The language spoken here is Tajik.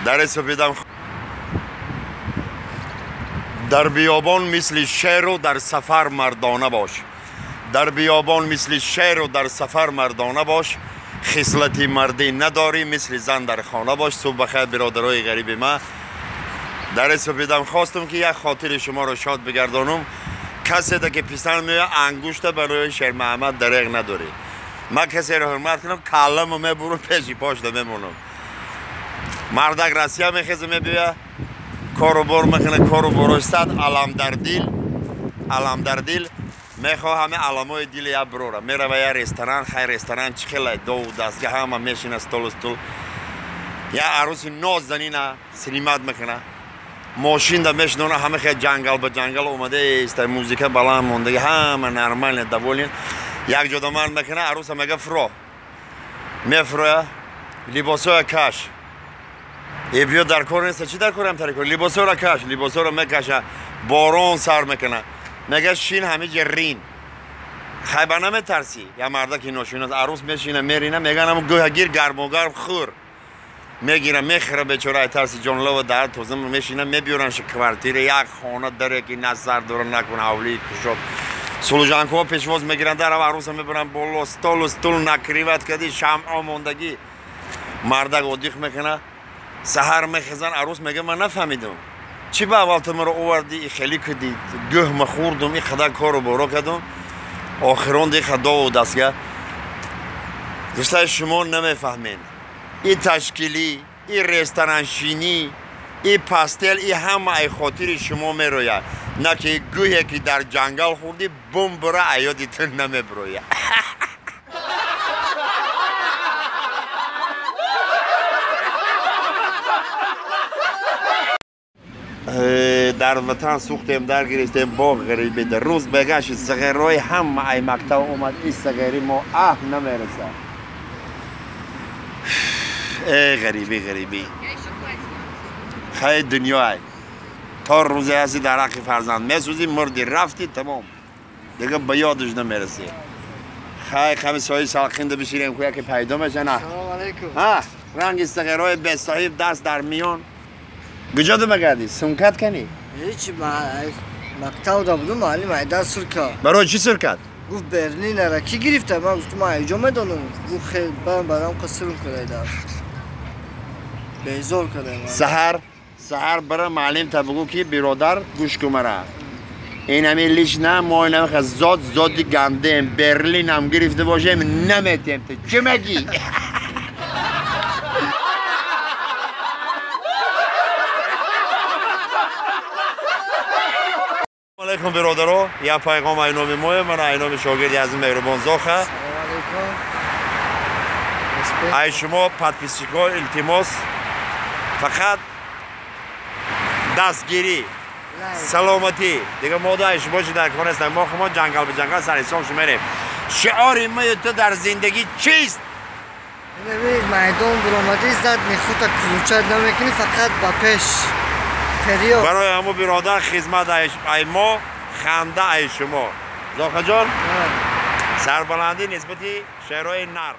Дар супидам дар биёбон мисли шеру дар сафар мардона бош. Дар биёбон мисли шеру дар сафар мардона бош. Хислати мардӣ надорӣ мисли зан дар хона бош. Субҳ бахайр бародарои ғариби ма. Дар супидам хостам ки як хотири шуморо шод бигардонам. Касе ки писанд меояд ангушта барои Шермуҳаммад дареғ надорӣ. Ман касеро ҳурмат кунам калламо мебурам пеши пошда мемонам. Мардак Россия мехеза мебиёяд кору бор мекунад, кору борош сад алам дар дил, алам дар дил. Мехоҳ ҳама аламои дили як бирора. Мерава як ресторан, хай ресторан чӣ хелай дову дастгоҳ ҳама мешина столу стул. Як арӯси нозанина синимат мекунад. Мошинда мешинона ҳама хел ҷангал ба ҷангал омада иста, музика баланд мондаги, ҳама нормально доволен. Як ҷода ман мекунад, арӯса мега фуро. Мефуроя, либосоя каш. Э биё дар кор неста, чӣ дар корам тари кор? Либосоро каш, либосоро мекаша, борон сар мекунад. Мега шин ҳами ҷа рин. Хайба наметарсӣ? Я мардаки ношинос арӯс мешина, мерина, меган ҳамун гӯҳагир гармогарм хӯр. Мегира, мехӯра бечора ай тарси ҷонлова дар тоза мешина, мебиёранши квартира, як хона даре ки на сар дора накун, ҳавлии кушод. Служанкаҳо пешвоз мегиранд, дарав арӯса мебаранд боло, столу стул накриват кади, шамъо мондагӣ. Мардак одиқ мекунад, саҳар мехезан, арӯс мега ман нафаҳмидам. Чӣ ба аввал ту маро овардӣ, и хеле кудӣ, гӯҳ ма хӯрдум, и қадар кору боро кардум, охирон ди хадову дастга. Дӯстаи шумо намефаҳмед. И ташкилӣ, и рестораншинӣ, и пастел, и ҳама ай хотири шумо мерояд. На ки гӯҳе ки дар ҷангал хӯрдӣ, бум бура аёди ту намебирояд. Дар ватан сӯхтем, дар гирифтем, боғ ғарибида. Рӯз бегаши сағирои ҳама ай мактаб омад, и сағири мо аҳ намерасад. Э ғарибӣ, ғарибӣ. Хай дунё ай. То рӯзе ҳасти дар ҳаққи фарзанд месӯзӣ, мурдӣ, рафтӣ, тамом. Дига ба ёдаш намерасӣ. Хай қами соҳиби салқинда биширем, ку яке пайдо меша на. Салом алейкум. Ҳа, ранги сағирои бесоҳиб даст дар миён. Куҷо ду мегардӣ? Сумкат кани? Ҳеҷ, мактаб да будум, муаллим айдар сур кард. Барои чӣ сур кард? Гуфт Берлинара кӣ гирифта? Ман гуфтам ман айҷо медонам. Гуфт хел барам барам қасрум кард айдар. Безор кард. Саҳар, саҳар бара муаллим та бигӯ ки биродар гӯш кун мара. Ин ҳами лишна мо ин ҳами зод зоди гандем, Берлинам гирифта бошем наметем. Ту чӣ мегӣ? Алейкум бародаро, як пайғом ай номи моя, ман ай номи шогирди азиз Меҳрубон Зоха. Ай шумо подписчикҳо илтимос, фақат дастгирӣ, саломатӣ. Дига мо ай шумо чӣ дар кор нестем, мо хумо ҷангал ба ҷангал сари ҳисоб шумерем. Шиори маю ту дар зиндагӣ чист? Майдон буромадӣ зад мехута кулучат намекунӣ, фақат ба пеш. Барои ҳамун биродар хизмат ай мо, ханда ай шумо. Зохаҷон, сарбаландӣ нисбати шеърҳои нар.